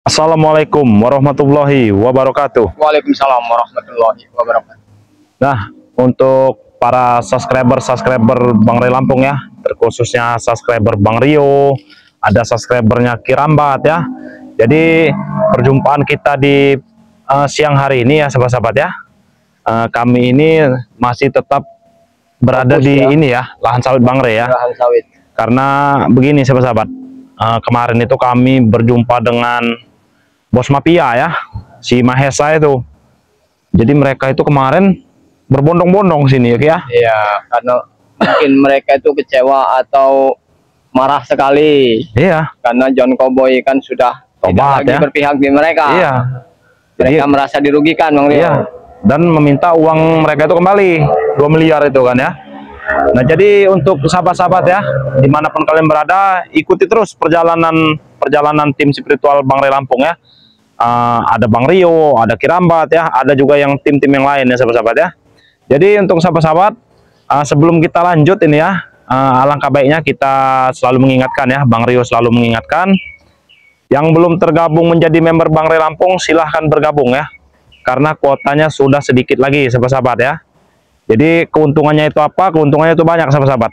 Assalamualaikum warahmatullahi wabarakatuh. Waalaikumsalam warahmatullahi wabarakatuh. Nah, untuk para subscriber-subscriber Bang Ray Lampung ya, terkhususnya subscriber Bang Rio, ada subscribernya Kirambat ya. Jadi perjumpaan kita di siang hari ini ya sahabat-sahabat ya. Kami ini masih tetap berada fokus di ya. Ini ya, lahan sawit Bang Ray ya. Lahan sawit. Karena begini sahabat-sahabat, kemarin itu kami berjumpa dengan bos mafia ya, si Mahesa itu. Jadi mereka itu kemarin berbondong-bondong sini ya, Ki, ya. Iya, karena mungkin mereka itu kecewa atau marah sekali. Iya. Karena John Cowboy kan sudah tobat, tidak lagi ya. Berpihak di mereka. Iya. Mereka jadi merasa dirugikan, Bang Rio. Iya. Dan meminta uang mereka itu kembali 2 miliar itu kan ya. Nah, jadi untuk sahabat-sahabat ya, dimanapun kalian berada, ikuti terus perjalanan tim spiritual Bang Ray Lampung ya. Ada Bang Rio, ada Kirambat ya, ada juga yang tim-tim yang lain ya sahabat-sahabat ya. Jadi untuk sahabat-sahabat, sebelum kita lanjut ini ya, alangkah baiknya kita selalu mengingatkan ya, Bang Rio selalu mengingatkan, yang belum tergabung menjadi member Bang Ray Lampung silahkan bergabung ya, karena kuotanya sudah sedikit lagi sahabat-sahabat ya. Jadi keuntungannya itu apa? Keuntungannya itu banyak sahabat-sahabat.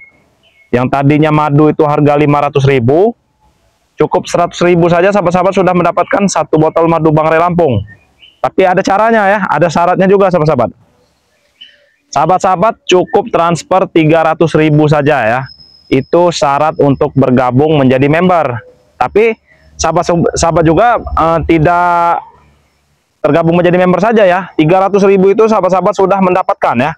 Yang tadinya madu itu harga 500.000, cukup 100.000 saja sahabat-sahabat sudah mendapatkan 1 botol madu Bang Ray Lampung. Tapi ada caranya ya, ada syaratnya juga sahabat-sahabat. Sahabat-sahabat cukup transfer 300.000 saja ya. Itu syarat untuk bergabung menjadi member. Tapi sahabat-sahabat juga tidak tergabung menjadi member saja ya. 300.000 itu sahabat-sahabat sudah mendapatkan ya.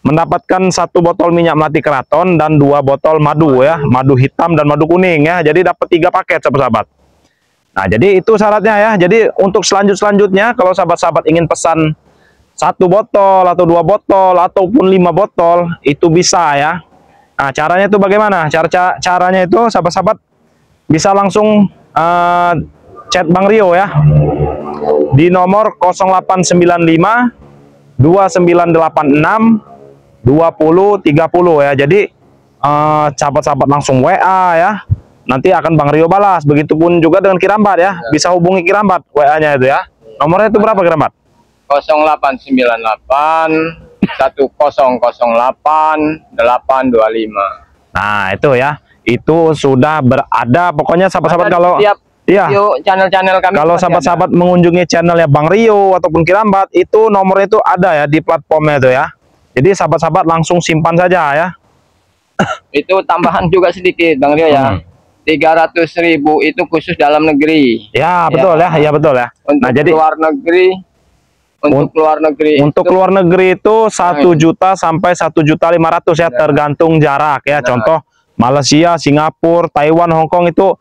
Mendapatkan 1 botol minyak melati keraton dan 2 botol madu ya, madu hitam dan madu kuning ya. Jadi dapat 3 paket sahabat-sahabat. Nah, jadi itu syaratnya ya. Jadi untuk selanjutnya kalau sahabat-sahabat ingin pesan 1 botol atau 2 botol ataupun 5 botol itu bisa ya. Nah, caranya itu bagaimana? Caranya itu sahabat-sahabat bisa langsung chat Bang Rio ya di nomor 0895 2986 2030 ya. Jadi sahabat-sahabat langsung WA ya, nanti akan Bang Rio balas. Begitupun juga dengan Kirambat ya, bisa hubungi Kirambat WA-nya itu ya. Nomornya itu berapa Kirambat? 0898 1008 825. Nah, itu ya. Itu sudah berada pokoknya sahabat-sahabat kalau iya, channel-channel kami. Kalau sahabat-sahabat mengunjungi channelnya Bang Rio ataupun Kirambat, itu nomornya itu ada ya di platformnya itu ya. Jadi sahabat-sahabat langsung simpan saja ya. Itu tambahan juga sedikit Bang Rio ya. 300.000 itu khusus dalam negeri. Ya, betul ya. Ya, betul ya. Untuk nah, jadi luar negeri, untuk luar negeri untuk itu, luar negeri itu 1 juta sampai 1.500.000 ya, tergantung jarak ya. Nah. Contoh Malaysia, Singapura, Taiwan, Hong Kong itu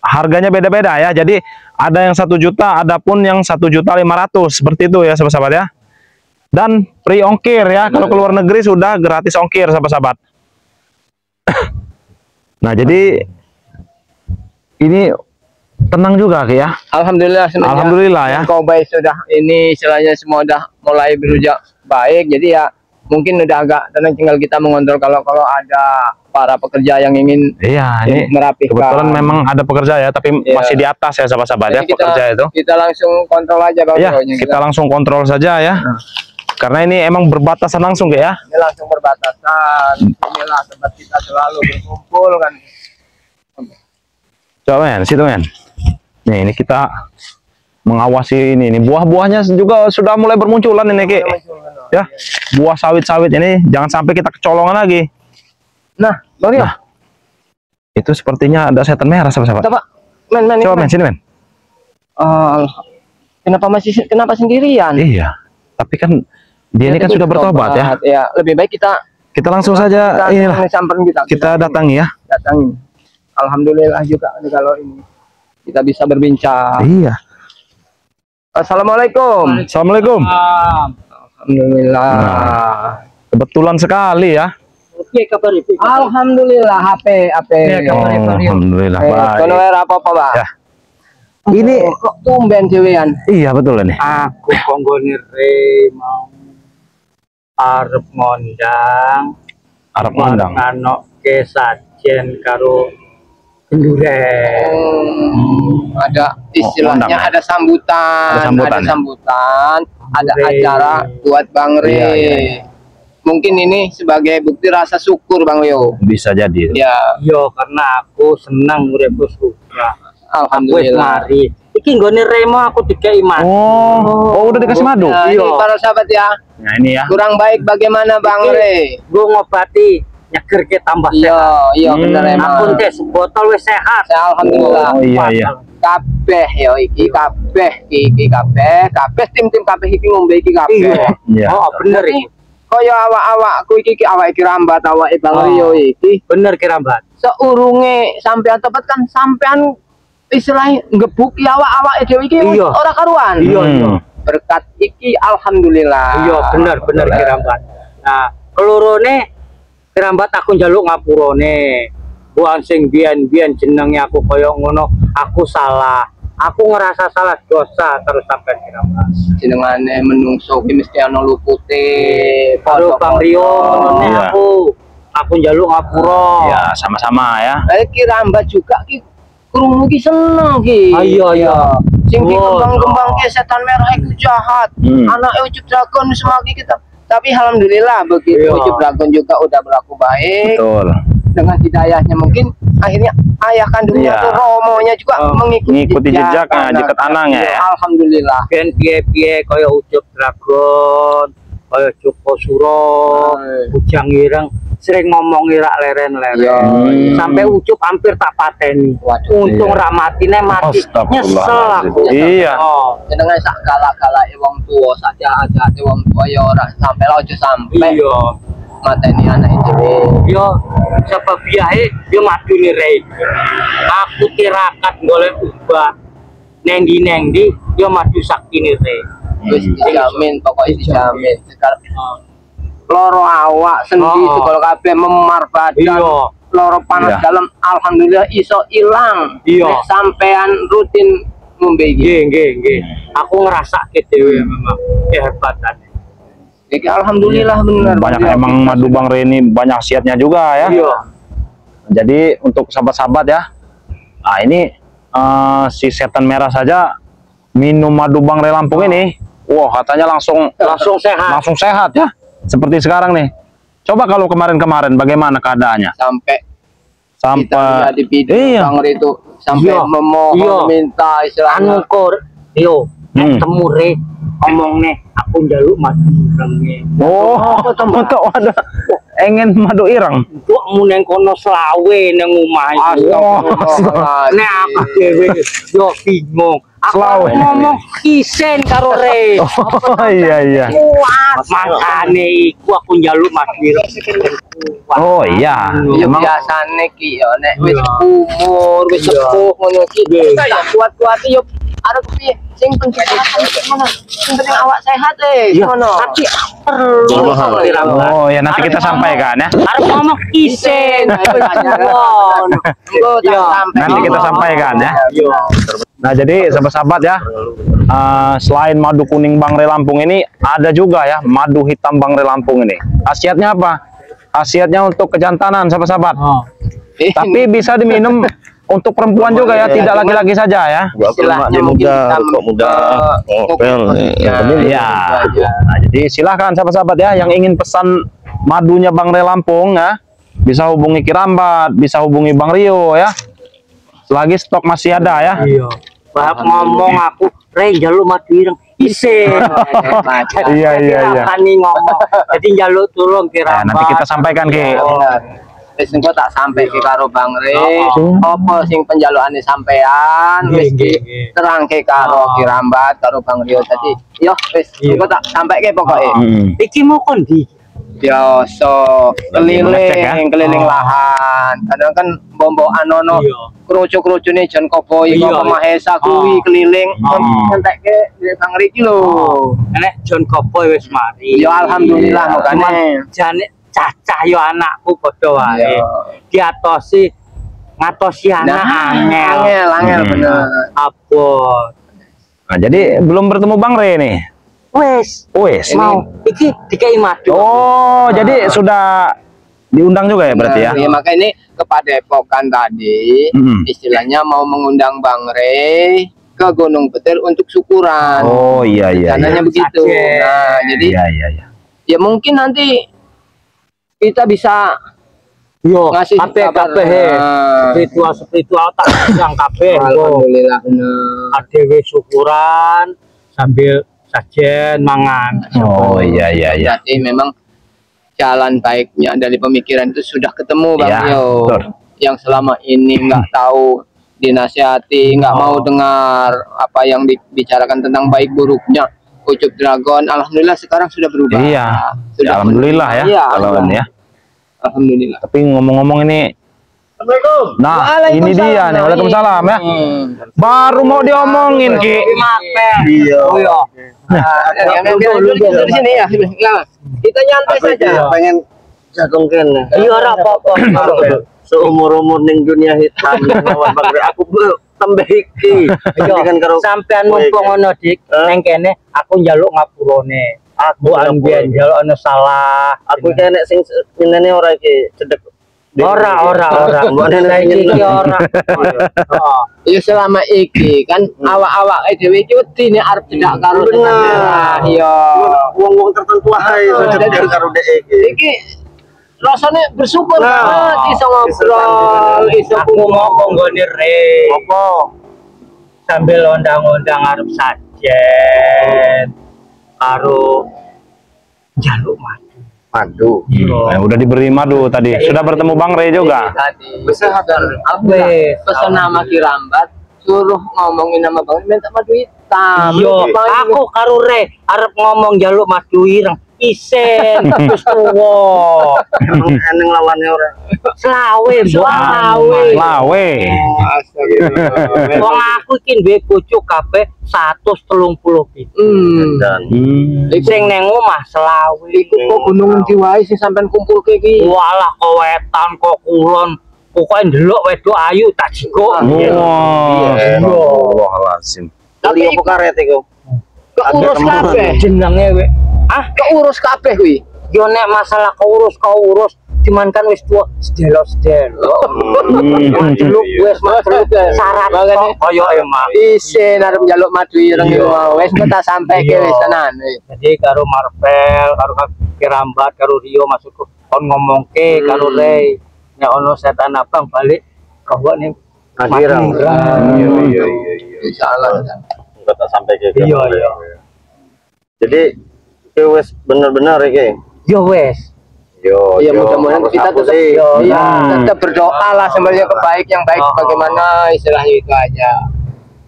harganya beda-beda ya. Jadi ada yang 1 juta, ada pun yang 1.500.000 seperti itu ya sahabat-sahabat ya. Dan free ongkir ya, kalau ke luar negeri sudah gratis ongkir sahabat-sahabat. Nah, jadi ini tenang juga Ki ya. Alhamdulillah semenjak Alhamdulillah ya. Cowboy sudah ini istilahnya semua udah mulai berujar baik. Jadi ya mungkin udah agak tenang, tinggal kita mengontrol kalau ada para pekerja yang ingin iya, ini merapihkan. Kebetulan memang ada pekerja ya, tapi iya, masih di atas ya sahabat-sahabat ya, pekerja itu. Kita langsung kontrol aja Bang. Iya, kita langsung kontrol saja ya. Nah. Karena ini emang berbatasan langsung kayak ya. Ini langsung berbatasan. Inilah tempat kita selalu berkumpul kan. Coba men, situ men. Nih, ini kita mengawasi ini. Ini buah-buahnya juga sudah mulai bermunculan ini Ki. Ya, buah sawit-sawit ini jangan sampai kita kecolongan lagi. Nah, Bang Rio. Nah, itu sepertinya ada setan merah sahabat-sahabat. Coba, men, coba men, sini men. Kenapa sendirian? Iya, tapi kan dia ini kan sudah bertobat ya. Ya, lebih baik kita langsung saja inilah. Kita datangi ya. Datangi. Alhamdulillah juga kalau ini kita bisa berbincang. Iya. Assalamualaikum. Assalamualaikum. Alhamdulillah. Nah, kebetulan sekali ya. Oke, kabar itu. Alhamdulillah HP. Ya, oh, alhamdulillah. Baik. Kono apa-apa, Pak? Ya. Ini kok tumben dhewean. Iya, betul ini. Aku konggone re mau arep ngondang. Arep ngondang. Nganokke sajen karo Genduren. Ada istilahnya, undang, ya? Ada sambutan, Ada sambutan, ada ya? Sambutan, ada Re. Acara buat Bang Re. Iya. Mungkin ini sebagai bukti rasa syukur, Bang Rio. Bisa jadi. Ya, Yo, karena aku senang uripku suka. Aku wis alhamdulillah. mari. Iki nggone Remo aku dikei madu. Oh, udah dikasih madu. Nah, ini Iya. para sahabat ya, Nah, ini ya. kurang baik bagaimana, Bang Re? Nggo ngobati nyegerke tambah Iya, sehat. iya bener emang. Aku teh sebotol wis sehat. Saya alhamdulillah. Oh, iya. Kabeh ya iki, kabeh iki, kabeh, kabeh tim-tim kabeh iki ngombe iki kabeh. Iya. Iya. Oh, bener Jadi, iki. kaya awak-awakku iki, iki awake Kirambat, awake Bang Oh. Rio iki Bener, Kirambat. seurunge sampean tepat kan, sampean istilahnya ngebuki awak-awake dhewe iki Iya. ora karuan. Iya. Berkat iki alhamdulillah. Iya, bener bener, Kirambat. Nah, kelorone, Kirambat, aku njaluk ngapurone. Bukan sing biyen-biyen jenenge aku kaya ngono, aku salah. Aku ngerasa salah, dosa terus sampean, Kirambat. Jenengane menungso ki mesti ana lupute. Karo Bang Rio ngono aku njaluk ngapura. Ya, sama-sama ya. Eh, Kirambat juga ki krungu ki seneng ki. Ah, iya. Sing Oh, dikembang-kembang ki setan merah iku jahat. Anak Ucup Dragon semakin kita. Tapi alhamdulillah begitu Ucup Dragon juga udah berlaku baik Betul. Dengan hidayahnya, mungkin akhirnya ayah kandungnya atau romonya juga Oh, mengikuti mengikuti jejak, nah, anak. jejak anaknya ya. Alhamdulillah. Ben piye-piye kaya Ucup Dragon, kaya Joko Suro, Bujang Ireng sering ngomong rak leren-leren. Sampai Ucup hampir tak pateni. Waduh. Untung ra matine mati. Nyesel aku. Iya. Oh. Jenenge sak galak-galake wong tuwa, sak jahat-jahate wong tuwa ya ora sampai lah, aja sampai mateni anake dhewe. Yo sebab biahe yo madune rei. Aku tirakat golek obat. Neng ndi neng ndi yo madu saktine rei. Wis dijamin, pokoknya dijamin. Segala loro awak, sendi, segala kabeh memar badan. Loro panas dalam alhamdulillah iso ilang. Iya. Nek sampean rutin ngombe iki. Nggih, nggih, nggih. Aku ngrasake dhewe memang kehebatan. Iki alhamdulillah bener. Banyak Bang. emang madu Bang Re ini banyak khasiatnya juga ya. Iya. Jadi untuk sahabat-sahabat ya, nah ini si setan merah saja minum madu Bang Re Lampung ini, wah katanya langsung Langsung sehat. Langsung sehat ya. Seperti sekarang nih. Coba kalau kemarin-kemarin bagaimana keadaannya? Sampai kita Sampai lihat di video iya. Bang Re itu sampai memohon minta istilahnya. Anu kor yo nek temu Re omongne aku njaluk madu irenge. Oh, Apa to, Mbak? untuk ada ingin madu ireng. Mbokmu neng kono selawe neng omah iku. Astagfirullahaladzim. Nek aku dhewe yo bingung. Aku Selawe. Ngomong isin karo Re. Oh iya. Kuat. Makane iku aku njaluk madu ireng. Kuat. Oh iya. Ya Emang biasane ki ya nek wis umur wis sepuh ngono ki tak kuat-kuat yo arep piye, sing penting ngono, sing penting awak sehat eh Iya, ngono. tapi perlu Oh ya, nanti kita sampaikan ya. Arep ngomong isin. Nah, itu Engko tak sampai. Nanti kita sampaikan ya. Iya. Nah, jadi sahabat-sahabat ya, selain madu kuning Bang Re Lampung ini ada juga ya madu hitam Bang Re Lampung ini. Khasiatnya apa? Khasiatnya untuk kejantanan, sahabat-sahabat. Oh. Tapi bisa diminum untuk perempuan juga ya, tidak laki-laki saja ya. Istilahnya mungkin muda, kita kok muda, ngopel. ya. Iya. Nah, jadi silahkan sahabat-sahabat ya yang ingin pesan madunya Bang Re Lampung ya, bisa hubungi Kirambat, bisa hubungi Bang Rio ya. Selagi stok masih ada ya. Iya. Bab ngomong aku, Re njaluk madu ireng. Isin. Iya. Rasane ngomong. Jadi njaluk tulung kira. Ya, nanti kita sampaikan Ki. Wis engko tak sampai ke karo Bang Re. Oh. Apa sing penjalukane sampean wis Nggih, nggih. terangke karo Oh. Kirambat karo Bang Rio tadi. Yo wis Iya. engko tak sampaike pokoke. Iki mau kondi. Biasa Lagi mengecek ya? keliling keliling Oh. lahan. Kadang kan bombokan ono Iya. kroco-krocone Jon Koboi Iya, kok iya. Mahesa kuwi Oh. keliling Oh. ngentekke Bang Ri iki lho. Nek John Cowboy wis mari. Ya alhamdulillah Cuman makane. jane cacah yo anakku padha wae. Iya. Diatosi ngatosi anak Nah, angel. Angel, angel bener. Abot. Nah, jadi belum bertemu Bang Re nih. Wes, Wes. mau iki dikei madu. Oh, jadi sudah Diundang juga ya berarti ya? Nah, ya maka ini ke Padepokan tadi, istilahnya mau mengundang Bang Rey ke Gunung Petir untuk syukuran. Oh iya iya. Rencananya begitu. Nah, jadi iya. Ya mungkin nanti kita bisa yo ngasih kabeh spiritual tak yang kabeh. Alhamdulillah bener. Adewe syukuran sambil sajen mangan. Oh iya iya iya. Berarti memang jalan baiknya dari pemikiran itu sudah ketemu Bang ya, Yo. Betul. Yang selama ini nggak tahu dinasihati, nggak mau dengar apa yang dibicarakan tentang baik buruknya Ucup Dragon, alhamdulillah sekarang sudah berubah. Iya. Sudah ya, alhamdulillah ya. Iya, kalau ini ya. Alhamdulillah. Tapi ngomong-ngomong ini, Assalamualaikum. Nah, ini dia nih. Waalaikumsalam ya. Baru mau diomongin Ki. Iya. Nah, di sini ya. Nah, kita nyantai saja. Pengen jagung kene. Iya ora apa-apa. Seumur-umur ning dunia hitam lawan Bang Rey aku tambah iki. Sampean mumpung ono Dik, neng kene aku njaluk ngapurane. Aku ambiyen njaluk ono salah. Aku iki nek sing minene ora iki cedek. Ora. Saiki iki ora. Ya selama iki kan awak-awak dhewe iki wedi nek arep cedak karo bener. Iya. Wong-wong tertentu ae iso cedak karo dhek iki. Iki rasane bersyukur banget iso ngobrol, iso aku ngomong nggone Re. Apa? Sambil ondang-ondang arep sajen karo njaluk madu. Madu. Ya, udah diberi madu tadi. Sudah bertemu Bang Rey juga. Tadi. Pesan nama Ki Rambat, suruh ngomongin nama Bang Rey minta madu hitam. Yo, aku karo Rey arep ngomong njaluk madu ireng. Isen terus tuwa. Emang eneng lawannya ora. Selawe, selawe. Selawe. Astagfirullah. Wong aku iki duwe bojo kabeh 137. Sing neng omah selawe. Iku kok gunung endi wae sing sampean kumpulke iki? Walah kok wetan kok kulon. Pokoke ndelok wedok ayu tak jikok. Wah. Astagfirullahalazim. Tapi opo karet iku? Keurus kabeh jenenge we. Ah, keurus kabeh kuwi. Yo nek masalah keurus cuman kan wis tuwa sedelo-sedelo. Njaluk wis njaluk syarat kok koyo emang. Isin arep njaluk madu ireng iku mau wis kok tak sampeke wis tenan. Jadi karo Marvel, karo Ki Rambat, karo Rio maksudku kon ngomongke karo Rey. Nek ono setan abang balik kok ning madu ireng. Iya iya iya. Insyaallah. Enggak tak sampeke. Iya iya. Jadi iki wis bener-bener iki. Yo wes. Yo, ya mudah-mudahan kita tetap tetap berdoa lah sebenarnya kebaik yang baik bagaimana istilahnya itu aja.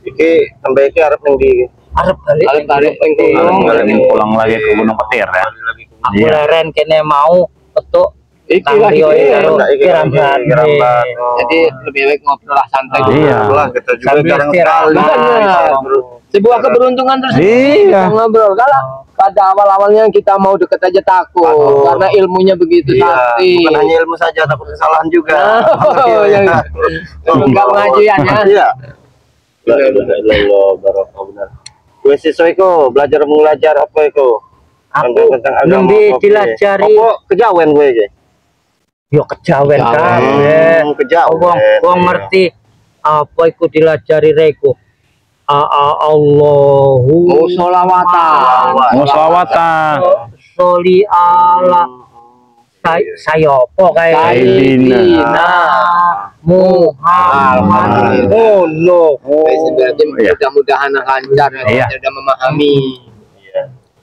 Iki sampai iki arep ning ndi? Arep balik ning gunung. Pulang lagi ke Gunung Petir ya. Aku leren kene mau petuk iki lagi Ki Rambat. Jadi lebih baik ngobrol lah santai dulu. Iya. Kita juga jarang sekali. Sebuah keberuntungan terus iya. Ngobrol. Kalau pada awal-awalnya kita mau deket aja takut karena ilmunya begitu sakti. Bukan hanya ilmu saja, takut kesalahan juga. Oh, iya. Enggak pengajian ya. Iya. La ilaha illallah barokah benar. Wis siswa iku belajar belajar apa iku? Aku tentang agama. Nembe dilajari. Apa kejawen kowe iki? Yo kejawen kabeh. Kejawen. Wong ngerti apa iku dilajari reku. Allahu sholawatan. Sholawatan. Soli ala saya apa kae Sayyidina Muhammad. Ngono. Berarti mudah-mudahan lancar ya, sudah memahami.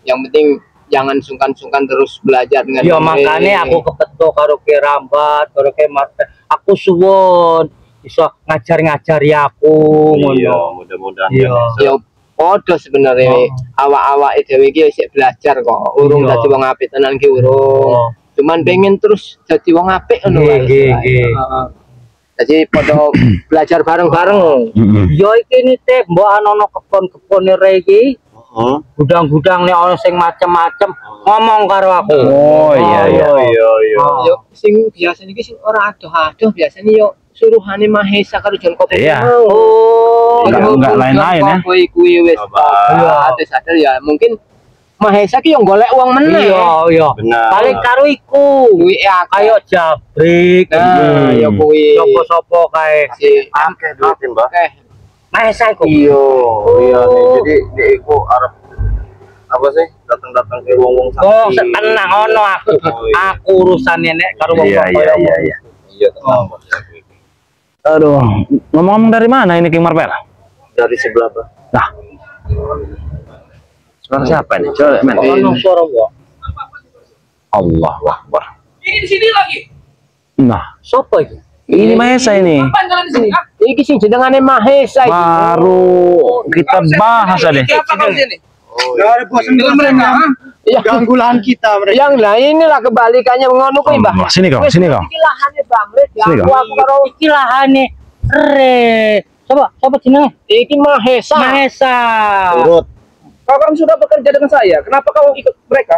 Yang penting jangan sungkan-sungkan terus belajar dengan. Ya makanya aku kepetuk karo Ki Rambat, karo Ki Marta. Aku suwun iso ngajar-ngajari aku ngono. Iya, mudah-mudahan. Iya. Ya padha sebenarnya awak-awake dhewe iki isih belajar kok. Urung dadi wong apik tenan ki urung. Cuman pengen terus dadi wong apik ngono wae. Nggih, Jadi padha belajar bareng-bareng. Ya iki nitip mbok ana kebon-kebone re iki. Gudang-gudang nek ana sing macem-macem ngomong karo aku. Oh iya iya iya iya. Yo sing biasane iki sing ora adoh-adoh biasane yo suruhane Mahesa karo Jon Kopo. Iya. Oh, enggak lain-lain ya. Kuwi kuwi wis. Iya, sadar ya mungkin Mahesa ki yo golek uang meneh. Iya, iya. Paling karo iku. Duwe akeh. Ayo jabrik. Nah, ya kuwi. Sopo-sopo kae. Akeh duit, Mbah. Mahesa iku. Iya, iya nih. Jadi dia iku arep apa sih? Datang-datang ke wong-wong sakti. Oh, tenang ono aku. Aku urusane nek karo wong Iya, iya, iya, iya. Iya, tenang. Aduh, ngomong-ngomong dari mana ini King Marvel? Dari sebelah, Pak. Nah. Suara siapa ini? Coba men. Ono suara kok. Allahu Akbar. Ini di sini lagi. Nah, sopo iki? Ini Mahesa ini. Apaan kalian di sini? Ah, Iki sing jenengane Mahesa iki. Baru kita bahas tadi. Siapa kau di sini? Oh, Dari bosan Dengan mereka, ah? Ya, ganggu lahan kita mereka. yang lain inilah kebalikannya ngono kuwi, Mbah. Allah, sini kau, sini kau. Iki lahane Bang Red, Sini kau. aku karo Iki lahane re. Coba, coba jenenge? iki Mahesa. Mahesa. Turut. Kau kan sudah bekerja dengan saya. Kenapa kau ikut mereka?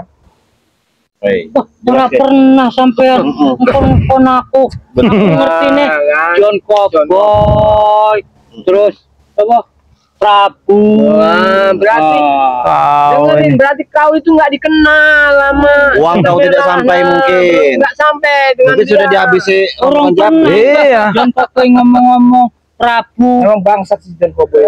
Hei. Wah, ora pernah sampean ngkon aku. Aku ngerti nih John Cowboy. Terus apa? Prabu. Wah, berarti Kau dengerin, ini. berarti kau itu nggak dikenal lama. Uang kau tidak sampai mungkin. Nggak sampai dengan Mungkin sudah dia. dihabisi Orang rombongan Jabrik. pernah. Iya. John Cowboy ngomong-ngomong Prabu. Memang bangsat si John Cowboy.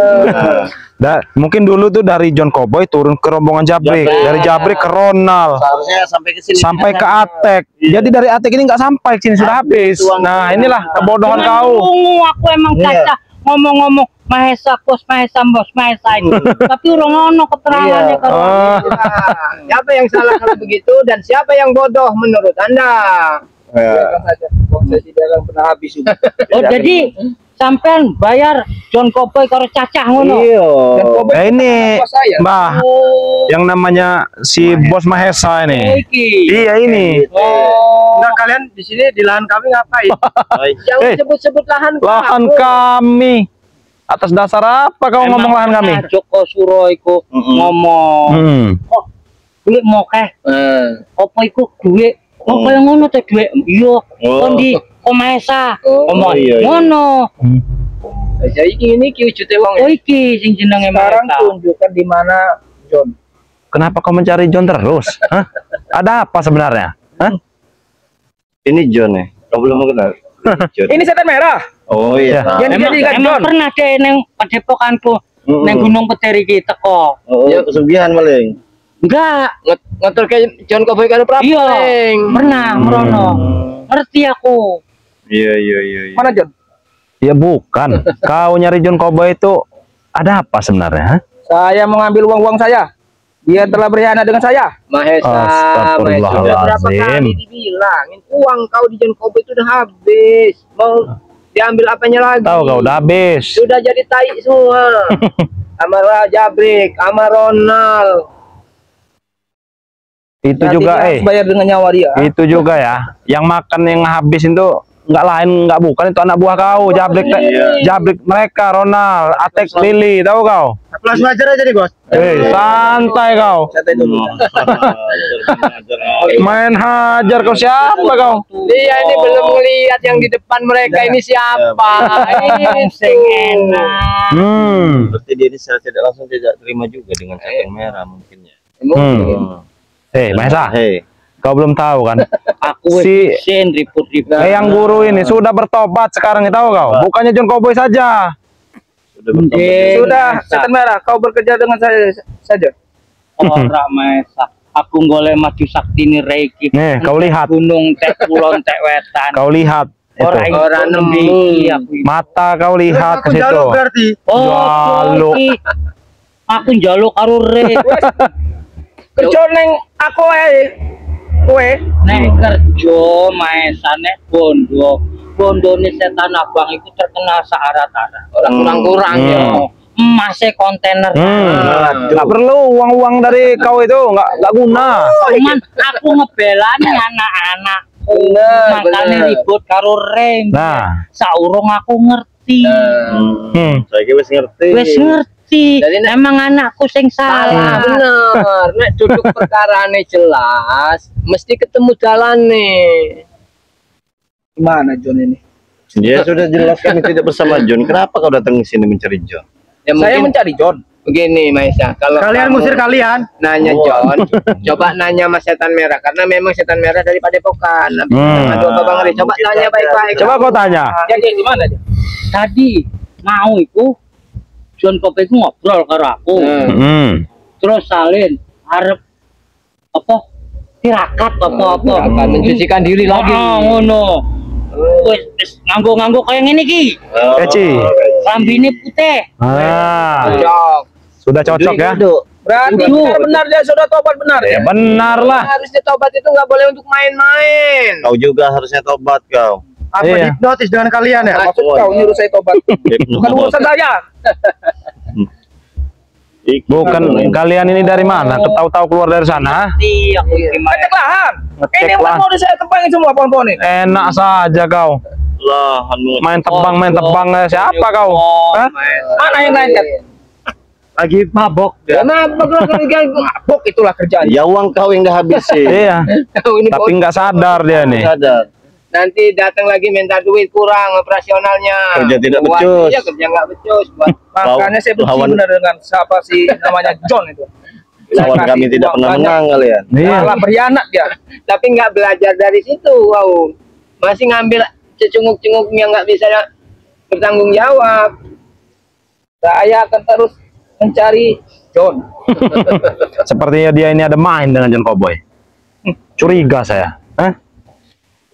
Mungkin dulu tuh dari John Cowboy turun ke rombongan Jabrik, dari Jabrik ke Ronald, Seharusnya sampai ke sini. sampai ke Atek. Jadi dari Atek ini nggak sampai ke sini, sudah habis. Nah, inilah kebodohan Cuman kau. Ungu aku emang caca ngomong-ngomong Mahesa bos, Mahesa bos, Mahesa itu. Tapi urung ono keterangannya karo. Ah. Nah, siapa yang salah kalau begitu dan siapa yang bodoh menurut Anda? Ya. Biarkan saja. Uang saya tidak akan pernah habis itu. Oh, jadi sampean bayar John Cowboy karo cacah ngono. Iya. John Cowboy Nah, ini bos saya. Mbah, Oh, yang namanya si bos Mahesa ini. iki. Iya ini. Oh. Nah, kalian di sini di lahan kami ngapain? Baik. Jangan Eh, sebut-sebut lahan Lahan kamu. kami. Atas dasar apa kau Emang ngomong lahan kami? pernah Joko Suro iku ngomong, kok duit mokeh, apa iku duit? Kok kaya ngono te duit? Iya, kondi kok Mahesa. Ngomong iya, iya. ngono. Jadi ini ki wujute wong. Oh iki sing jenenge Sekarang Mahesa. tunjukkan di mana John. Kenapa kau mencari John terus? Hah? Ada apa sebenarnya? Hah? Ini John ya. Kau belum kenal. John. Ini setan merah. Oh iya. Yang Emang, dijadikan emang John. pernah deh neng padepokanku neng Gunung Peteri ki teko. Oh, pesugihan paling. Enggak, Ngotor ke John Cowboy karo Prabu. iya, Neng. pernah merono. Ngerti aku. Iya iya iya. iya. Mana John? Ya bukan. Kau nyari John Cowboy itu ada apa sebenarnya? Hah? Saya mengambil uang-uang saya. Dia telah berkhianat dengan saya. Mahesa, Mahesa sudah berapa Astagfirullahalazim. kali dibilangin uang kau di John Cowboy itu udah habis. Mau diambil apanya lagi? Tahu kau udah habis. Sudah jadi tai semua. Sama Jabrik, sama Ronald. Itu Nanti juga dia harus bayar dengan nyawa dia. Itu juga ya. Yang makan yang habis itu nggak lain nggak bukan itu anak buah kau, Jabrik Jabrik mereka, Ronald, Atek, Lili, tahu kau? Langsung ajar aja nih, Bos. Santai kau. Santai dulu. Main hajar kau siapa kau? Dia ini belum ngelihat yang di depan mereka ini siapa. Ini sing enak. Berarti dia ini secara tidak langsung tidak terima juga dengan setan merah mungkin ya. Mahesa, Hei. kau belum tahu kan? Aku Si- wis isin ribut-ribut. Yang guru ini sudah bertobat sekarang, tahu kau? Bukannya John Cowboy saja. Sudah bertobat. Sudah, setan merah, kau bekerja dengan saya saja. Ora Mahesa. Aku golek maju sakti ni reiki. Nih, kau lihat. Gunung tek kulon tek wetan. Kau lihat itu. Ora Ora nemu. aku. Mata kau lihat ke Aku situ. jaluk berarti. Oh, Jaluk. iki. Aku njaluk karo re. Kerja neng aku ae. Kowe Nek kerja Mahesa nek bondo. Bondone setan abang iku terkenal searat-arat. Orang kurang-kurang ya. Emasnya kontainer. Nggak perlu uang-uang dari kau itu, nggak guna. Cuman aku ngebelani anak-anakku. Makanya ribut karo rem. Nah, Saurung aku ngerti. Saya kira wis ngerti. Wis ngerti. Jadi, nek- Emang anakku sing Salah salah. bener. Nek duduk perkarane jelas, mesti ketemu jalane. Gimana John ini? Dia sudah jelas kami tidak bersama John. Kenapa kau datang ke sini mencari John? Ya, Saya mungkin mencari John. Begini Maisa, kalau kalian ngusir kalian, nanya John, coba nanya Mas Setan Merah karena memang Setan Merah dari Padepokan. Bang Rey, coba tanya baik-baik. Coba kau tanya. Jadi gimana dia? Tadi mau iku John Kope iku ngobrol karo aku. Terus salin arep apa? Tirakat apa-apa. Mencucikan diri lagi. Oh, ngono. Wis nganggo-nganggo kaya ngene iki. Peci. Lambine putih. Ah. Sudah cocok ya. Berarti benar dia sudah tobat benar ya? Benar lah. Harusnya tobat itu nggak boleh untuk main-main. Kau juga harusnya tobat kau. Apa hipnotis dengan kalian ya? Maksud kau nyuruh saya tobat? Bukan urusan saya. Bukan kalian ini dari mana? Ketahu-tahu keluar dari sana? Iya. Ngecek lahan. Ini bukan mau saya tebangin semua pohon-pohon ini. Enak saja kau. Lahan main tebang, siapa kau? Hah? Mana yang lain kan? Lagi mabok. Ya, mabok lah, mabok itulah kerjaan. Ya uang kau yang udah habis sih. Iya. Tapi nggak sadar dia nih. Sadar. Nanti datang lagi minta duit kurang operasionalnya. Kerja tidak becus. Iya, kerja nggak becus. Makanya saya benci benar dengan siapa sih namanya John itu. Lawan kami tidak pernah menang kalian. Iya. Malah berkhianat dia. Tapi nggak belajar dari situ, wow. Masih ngambil cecunguk-cunguknya nggak bisa bertanggung jawab. Saya akan terus mencari John. Sepertinya dia ini ada main dengan John Cowboy. Curiga saya. Hah?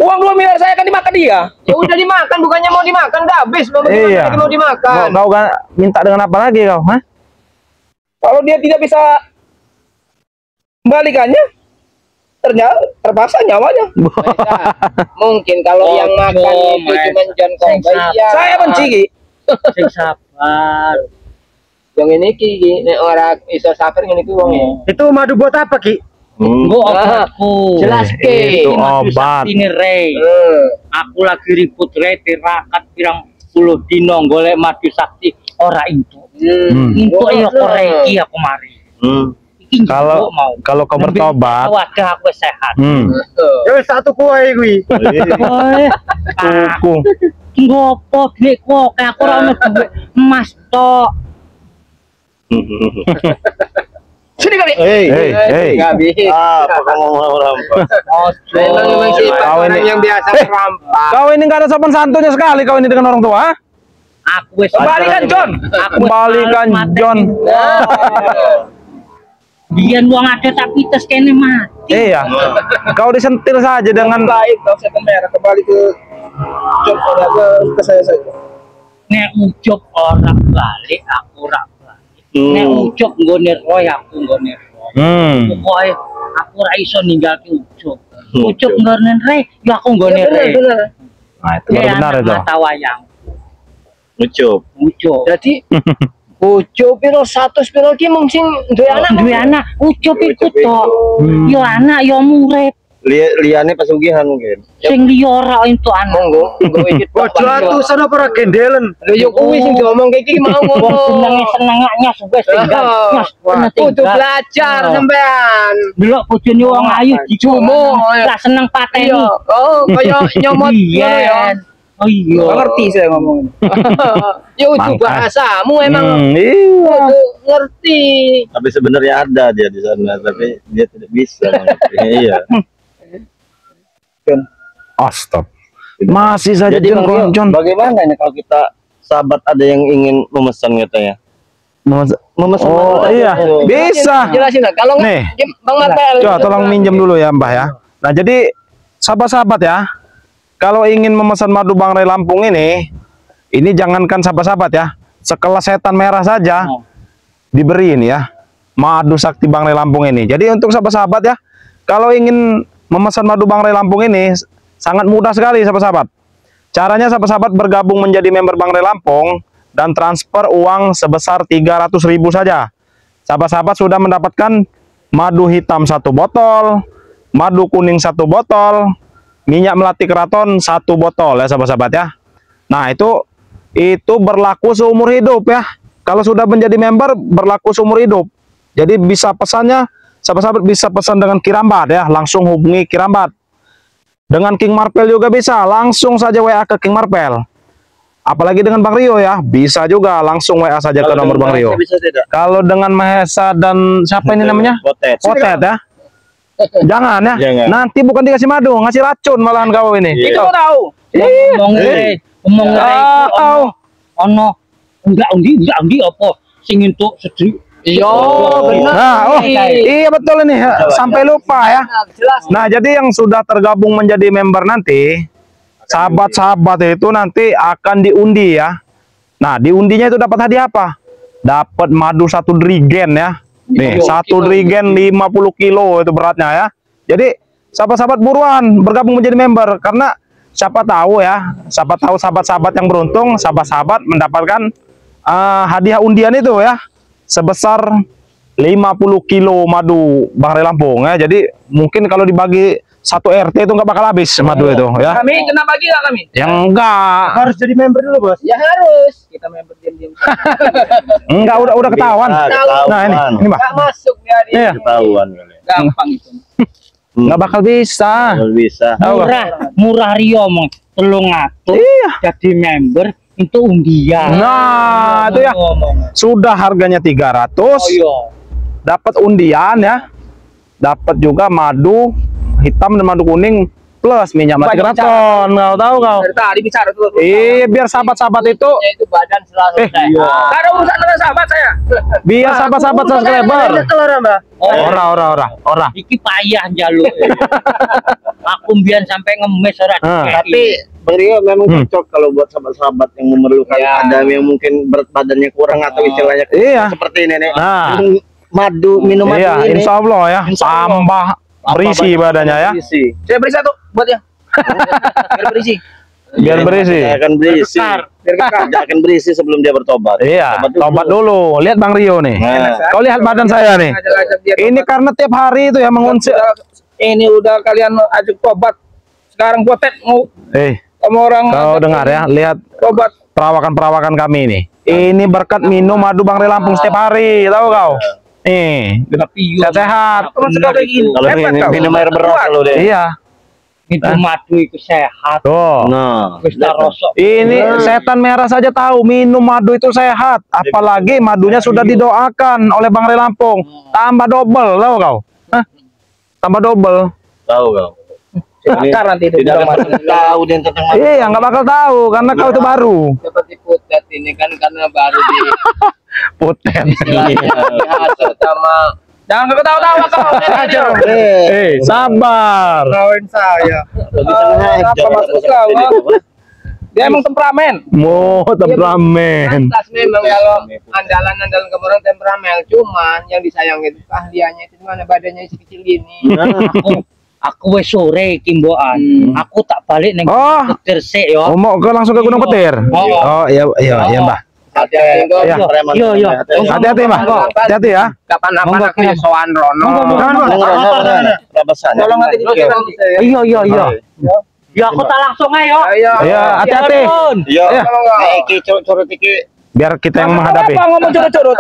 Uang 2 miliar saya akan dimakan dia. Ya udah dimakan, bukannya mau dimakan, udah habis. Mau iya. Lagi mau dimakan. Kau kan minta dengan apa lagi kau? Hah? Kalau dia tidak bisa kembalikannya, ternyata terpaksa nyawanya. Mungkin kalau yang makan itu cuma John Cowboy. Ya. Saya benci Ki. Sing sabar. Yang ini Ki, nek ora iso sabar ngene iki wonge. Itu madu buat apa Ki? Nggo obatku. Jelas Ki. Itu obat. Ini Rey. Aku lagi ribut Rey tirakat pirang puluh dino golek madu sakti ora entuk. Entuk ya kok Rey aku mari. Kalau kalau kau bertobat, wadah aku sehat. Ya wis satu kuwi kuwi. Tuku. Ngopo dhuwitku akeh aku ora ono dhuwit emas tok. Sini kali. Hei. Ah, apa kamu mau merampas? Memang sifat orang yang biasa merampas. Kau ini nggak ada sopan santunnya sekali kau ini dengan orang tua. Aku wis kembalikan John. Kembalikan John. Biar uang ada tapi tes kene mati. Iya. Kau disentil saja dengan baik. Kau setan merah kembali ke John ke saya saja. Nek ucup orang balik aku ora balik. Nek ucup nggone Roy aku nggone Roy. Pokoke aku ora iso ninggalke ucup. Ucup nggone Roy, ya aku nggone Roy. Nah, itu baru benar itu. Mata wayang. Ucup. Ucup. Jadi Ucup piro 100 piro ki mung sing duwe anak. Duwe anak, Ucup iku tok. Ya anak ya murid. Liyane pesugihan mungkin. Sing liya ora entuk anak. Monggo, monggo iki tok. Ojo atusan apa ora gendelen. Lho yo kuwi sing diomongke iki mau ngono. Wong senenge senengane wis tinggal. Kudu belajar sampean. Delok bojone wong ayu dijumo. Lah seneng pateni. Oh, kaya nyomot ngono ya. Oh iya. Ngerti saya ngomong. Ya udah bahasamu emang. Iya. Ngerti. Tapi sebenarnya ada dia di sana, tapi dia tidak bisa mengerti. Iya. Oh, stop. Masih saja jadi John, John. Bagaimana nih kalau kita sahabat ada yang ingin memesan katanya? Memesan. Oh iya, bisa. Jelasin lah. Kalau nih, Bang Martel. Coba tolong minjem dulu ya, Mbah ya. Nah, jadi sahabat-sahabat ya, kalau ingin memesan madu Bang Rey Lampung ini jangankan sahabat-sahabat ya, sekelas setan merah saja diberi ini ya, madu sakti Bang Rey Lampung ini. Jadi untuk sahabat-sahabat ya, kalau ingin memesan madu Bang Rey Lampung ini sangat mudah sekali sahabat-sahabat. Caranya sahabat-sahabat bergabung menjadi member Bang Rey Lampung dan transfer uang sebesar 300.000 saja. Sahabat-sahabat sudah mendapatkan madu hitam 1 botol, madu kuning 1 botol, minyak melati keraton 1 botol ya sahabat-sahabat ya. Nah itu berlaku seumur hidup ya. Kalau sudah menjadi member berlaku seumur hidup. Jadi bisa pesannya, sahabat-sahabat bisa pesan dengan Kirambat ya, langsung hubungi Kirambat. Dengan King Marvel juga bisa, langsung saja WA ke King Marvel. Apalagi dengan Bang Rio ya, bisa juga langsung WA saja ke nomor Bang Rio. Kalau dengan Mahesa dan siapa ini namanya? Potet. Potet ya. Jangan ya. Jangan. Nanti bukan dikasih madu, ngasih racun malahan kau ini. Itu kau tahu. Ngomong ono enggak undi apa sing entuk sedih. Iya, benar. Nah, iya betul ini, sampai lupa ya. Nah, jadi yang sudah tergabung menjadi member nanti, sahabat-sahabat itu nanti akan diundi ya. Nah, diundinya itu dapat hadiah apa? Dapat madu 1 dirigen ya. Nih, 1 dirigen 50 kilo itu beratnya ya. Jadi, sahabat-sahabat buruan bergabung menjadi member karena siapa tahu ya, siapa tahu sahabat-sahabat yang beruntung, sahabat-sahabat mendapatkan hadiah undian itu ya. Sebesar 50 kilo madu Bang Rey Lampung ya. Jadi mungkin kalau dibagi 1 RT itu nggak bakal habis madu itu ya. Kami kena bagi nggak kami? Ya enggak. Harus jadi member dulu, Bos. Ya harus. Kita member diam-diam. Enggak, udah ketahuan. Nah, ini Mbak. Enggak masuk dia di. Iya. Ketahuan kali. Gampang itu. Nggak bakal bisa. Nggak bisa. Murah Rio mong 300. Iya. Jadi member itu undian. Nah, itu ya. Sudah harganya 300. Oh, iya. Dapat undian ya. Dapat juga madu hitam dan madu kuning plus minyak mati keraton. Kau tahu kau? Dari tadi bicara tuh. Iya, biar sahabat-sahabat itu badan selalu sehat. Enggak ada urusan dengan sahabat saya. Biar sahabat-sahabat subscriber. Ora. Iki payah njaluk. Aku mbiyen sampai ngemis ora. Tapi Bang Rio memang cocok kalau buat sahabat-sahabat yang memerlukan ya. Ada yang mungkin berat badannya kurang atau istilahnya seperti ini nih. Nah. Madu minum madu ini. Insya Allah ya, tambah berisi badannya ya. Berisi. Saya beri satu buat ya. Biar berisi. Biar berisi. Tidak akan berisi. Tidak akan berisi sebelum dia bertobat. Iya, tobat dulu. Lihat Bang Rio nih. Nah. Kau lihat badan saya nih. Ini karena tiap hari itu ya mengunci. Ini udah kalian ajak tobat. Sekarang potet mau. Sama orang. Kau dengar ya, lihat tobat perawakan-perawakan kami ini. Ini berkat minum madu Bang Rey Lampung setiap hari, tahu kau? Nih, sehat-sehat. Kalau minum air beras kalau deh. Iya. Itu madu itu sehat. Tuh. Nah, ini setan merah saja tahu minum madu itu sehat. Apalagi madunya sudah didoakan oleh Bang Rey Lampung. Tambah double, tahu kau? Hah? Tambah double. Tahu kau. Bakar nanti itu. Tidak tahu dia tentang madu. Iya, nggak bakal tahu karena kau itu baru. Seperti putet ini kan karena baru di putet. Dihasut sama. Jangan ketawa-tawa kau. Sabar. Kawin saya. Apa maksud kau? Dia emang temperamen. Mo temperamen. Pantas memang kalau andalan-andalan kemarin temperamen, cuman yang disayangin itu keahliannya itu mana badannya kecil gini. Aku wis sore iki mbokan. Aku tak balik ning Petir sik yo. Oh, mau ke langsung ke Gunung Petir. Oh, iya iya iya, Mbah. Hati-hati. Iya iya. Hati-hati, Mbah. Hati-hati ya. Kapan-kapan aku ya sowan rono. Tolong nanti Iya iya iya. Ya aku tak langsung ae yo. Iya, hati-hati. Iya. Iki curut iki biar kita yang menghadapi. Apa ngomong curut-curut?